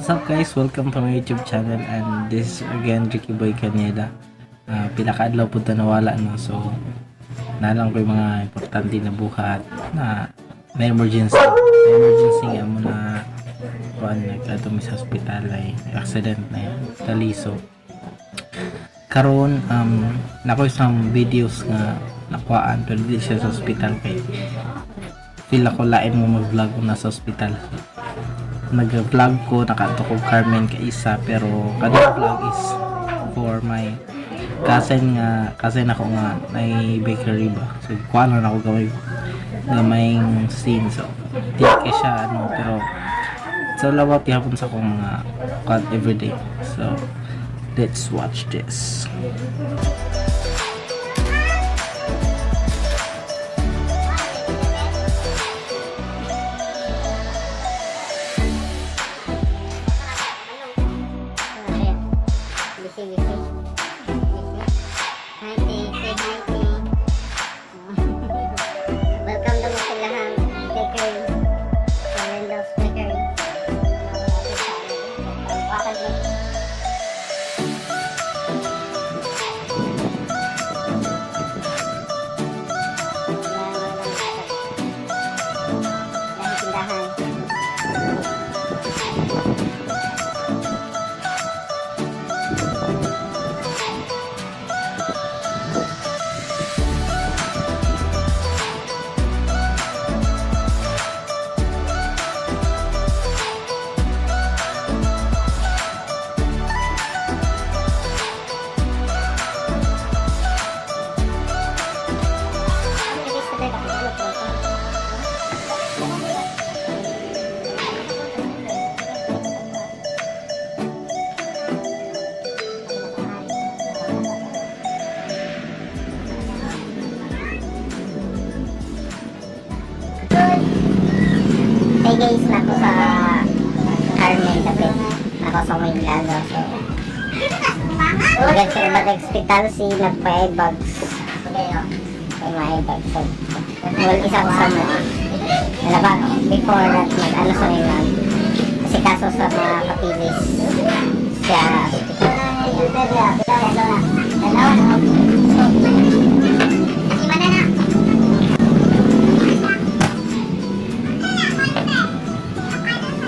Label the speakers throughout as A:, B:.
A: What's up, guys? Welcome to my YouTube channel and this is again Ricky Boy Caneda. Pila ka adlaw pud ta nawala, no. So nalang ko yung mga importante na buhat na na emergency. Na emergency nga mo na kuan, nagkadto mi sa hospital ay accident na yun. Taliso. Karon nako isang videos nga nakuhaan pero di siya sa hospital kay feel ako lain mo mag-vlog kung nasa hospital. So, nag-vlog ko, nakato ko Carmen kaisa, pero kanang vlog is for my cousin nga cousin ako nga may bakery ba. So kuha na ako gamay gamayng scene, so di kay siya ano, pero it's all about gihapon sa akong mga kuan everyday. So let's watch this.
B: Busy, busy. Busy. Hi, te. Say hi, te. Welcome to sa ilahang bakery. Sa Rendo's Bakery. Bakal mo. Dahil tindahan. Hey guys, nako sa Carmen dapit. Nako sa Wayne Lago. So, Ugat sa iba't hospital si nagpa bags. May mga bags. So, well, isa ko sa mga wala ba, before that, mag-ano sa may mag kasi kaso sa mga papilis sa hospital.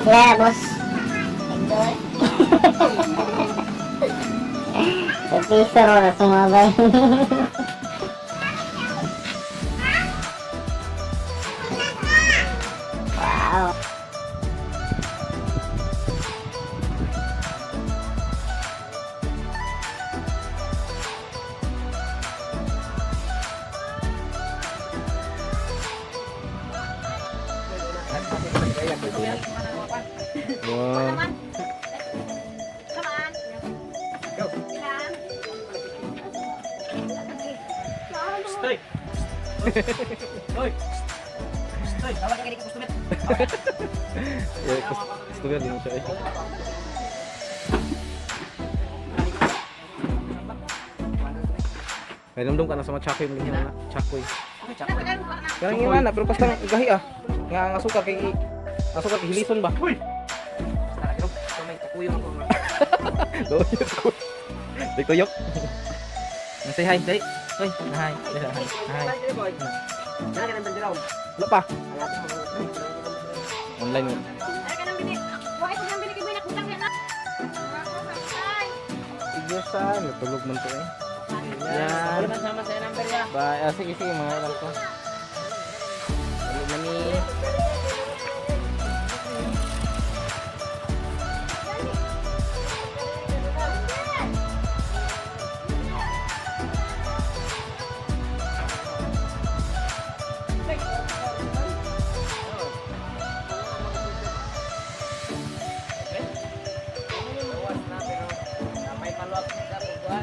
B: Yeah, boss. Sa piso na sumabay. Wow.
C: Wow.
D: Stoy! Hoy! Stoy! Tawag ka kay customer.
C: Yeah, customer din siya eh. May dumdum ka na sa mga chakoy mo na chakoy. Kanang ima na pero basta gahi ah. Nga ang asukar kay asukar kay hilison ba?
D: Uy! Basta na kiro. May takuyong ako.
C: Loyot ko. Dik tuyok.
D: Say hi, say. Hoy, hi. Hi. Hi.
C: Wala pa. Online mo. Sige sa natulog man to eh.
D: Yan.
C: Bye. Ah, sige, sige, mga ilang ko.
D: Dali na ni.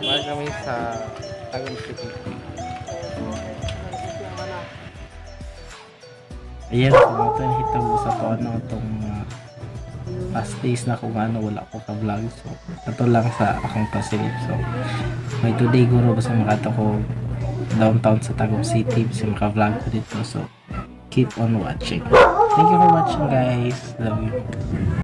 C: Bye kami sa Tagum City.
A: Ayan, so ito yung hitabo sa to ano, itong past days na kung ano, wala ko ka-vlog. So, ito lang sa akong pasilip. So, may today guro basta makato ko downtown sa Tagum City, basta maka-vlog ko dito. So, keep on watching. Thank you for watching, guys. Love you.